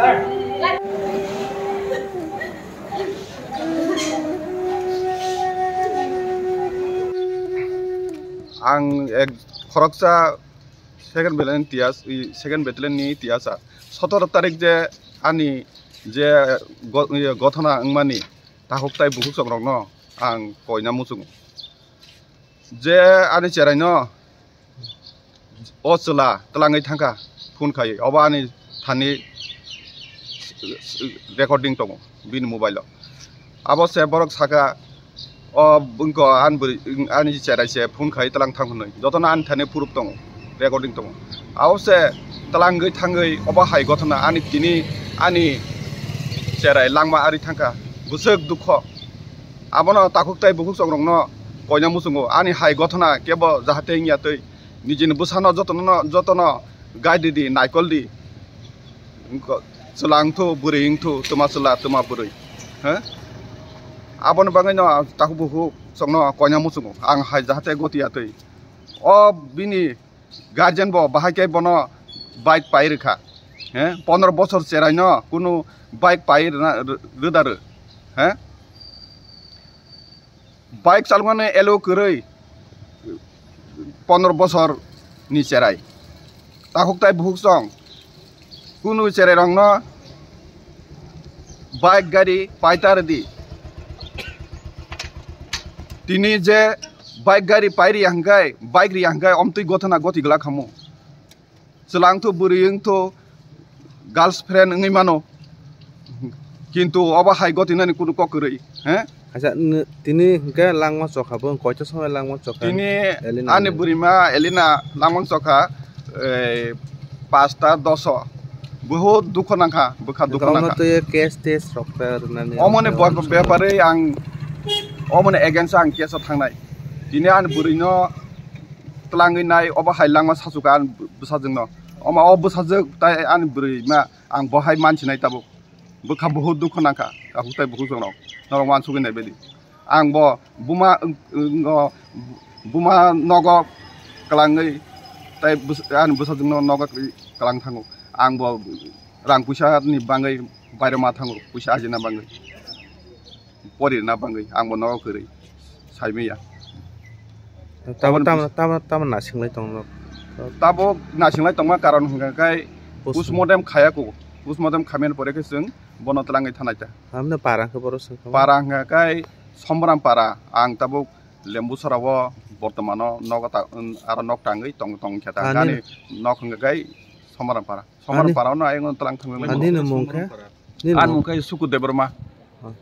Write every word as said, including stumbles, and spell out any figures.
Ang ek khoroksa second battalion tias, i second battalion ni tiasa. Sotoro tarik je ani je go-, iye, gothona wngmani takhuk tai bukhuk songrokno ang koina muchungo. Je ani cheraino o chwla twlangwi thangkha phone khai, obo ani thani recording tongo bini mobile o. Abo se borok saka, o wngkha ani bwrwi, ani cherai se phone khai twlang thang hwnwi, jotono ani thani proof tongo, recording tongo. Abo se twlangwi thangwi obo hai gothona ani tini ani cherai langma ari thangkha, bwswk dukho. Abono takhuk tai bukhuk songrokno koina muchungo ani hai gothona kebo jahate wngya twi. Nijini bwsano jotono, jotono guide di, naikol di. Wngkha chwla wngthu, bwrwi wngthu, twma chwla, twma bwrwi. He? Aboni bagwino takhuk bukhuk songno koina muchungo. Ang hai jahate goti atwi. O bini guardian bo bahai khe bono bike pai rwkha. He? Pondro bosor cheraino kunu bike pai rwna, rw-, rwda rw. He? Bike chaloknani elo kwrwi pondro bosor ni cherai. Takhuk tai bukhuk song kunu cherai rokno bike gari paita rwdi. Tini je bike gari pai riya hwnkhe, bike riya hwnkhe omtwi gothona goti glak khamu. Chwla wngthu, bwrwi wngthu, girlfriend wngwi mano. Kintu obo hai gotinani kunu kok kwrwi, he? Acha, n-, tini hwnkhe langma chokha, bo koito somoi langma chokha? Tini Elena ani bwrwima Elena langma chokha, eh, pasta doso. Buhut dukho nangkha, bwkha dukho nangkha. Twi case test rok ta rwnani. Omoni bepare ang, omoni against o ang case o thangnai. Tini ani bwrwino twlangwi nai, obo hai langma sachukha ani bwsajwkno. Omo o bwsajwk tai ani bwrwima ang bo hai mansinai tabuk. Bwkha buhut dukho nangkha, takhuk tai bukhuk songrok. Norok uansugwi naibaidi. Ang bo buma, wng-, wng-, o buma nogo kwlangwi tai bwsa-, ani bwsajwkno nogo kwlwi kwlang thango. Ang bo rang puisa ni bagwi bairo ma thango, puisa ajina bagwi. Porirna bagwi ang bo nogo kwrwi saimaya. Tamo, aboni tamo, bis- tamo, tamo nasinglai tongno? Tabuk nasinglai tongma karon hwnkha khe post- postmortem khayako. Postmortem khaimani pore khe chwng bono twlangwi thanai ta. Tamni para hwnkhe borok swngkha? Para hwnkha khe Somram para. Ang tabuk Lembusora o bortomano nogo ta, aro nok tangwi tong, tong khe ta. Ani- Ani nok hwnkha khe Somram para. Somram ani- para no ayung twlang thangwi mano. Ani ni mung khe? Ani mung khe Suku Debbarma. Oh.